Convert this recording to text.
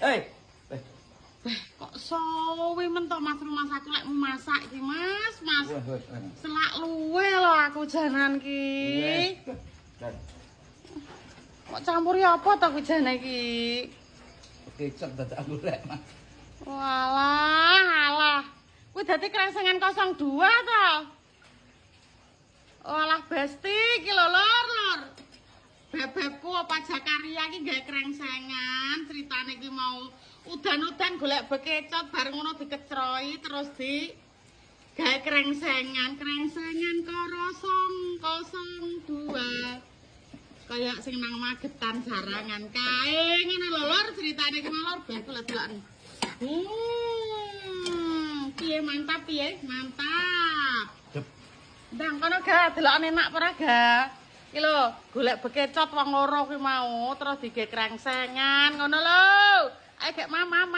Hei. Kok suwi men to, Mas, rumah aku lek masak iki, Mas, Mas. Wes, wes, wes. Selak luwe lho aku janan ki. Dan Kok campuri apa to kuwi jane iki? kecap dadak golek, Mas. Walah, alah. Kuwi dadi krengsengan 02 to. Walah besti iki lho, Lur, Lur. Bebebku apa Jakaria iki gawe krengsengan, ceritane iki mau udan-udan golek bekecot, bareng ngono dikecroi terus di gawe krengsengan, krengsengan 002. Kayak sing nang Magetan sarangan kae ngono lho, Lur, ceritane iki mau, Lur, ben kula delok. Piye, mantap piye? Mantap. Dep. Ndang kono ga delokane enak apa ora ga? Iki lho, golek bekecot wong loro kuwi mau terus digawe krengsengan ngono lho. Ayo gek mamam